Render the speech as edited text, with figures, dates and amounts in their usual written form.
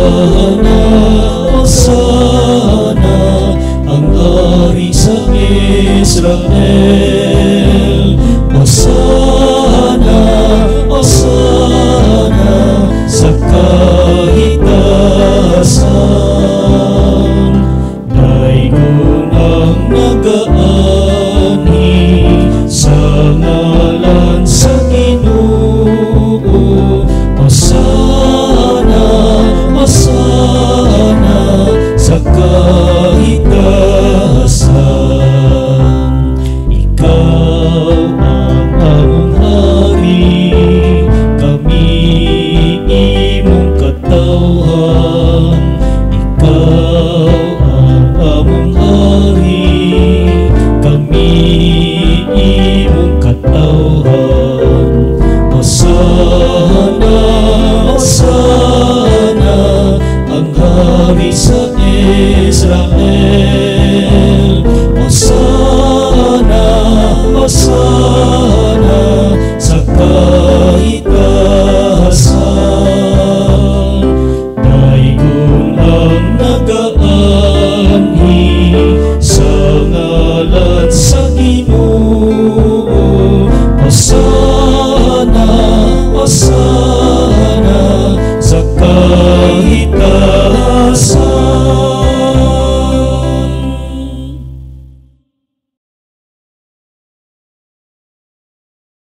Hosana, Hosana, ang hari sa Israel. Hosana, Hosana, sa kahitasan. Daygon ang nagaanhi sa ngalan sa Ginoo. Hosana, Hosana, sa kahitasan. Ikaw ang among hari, kami imong katawhan. Ikaw ang among hari, kami imong katawhan. Hosana, Hosana, ang hari sa Israel.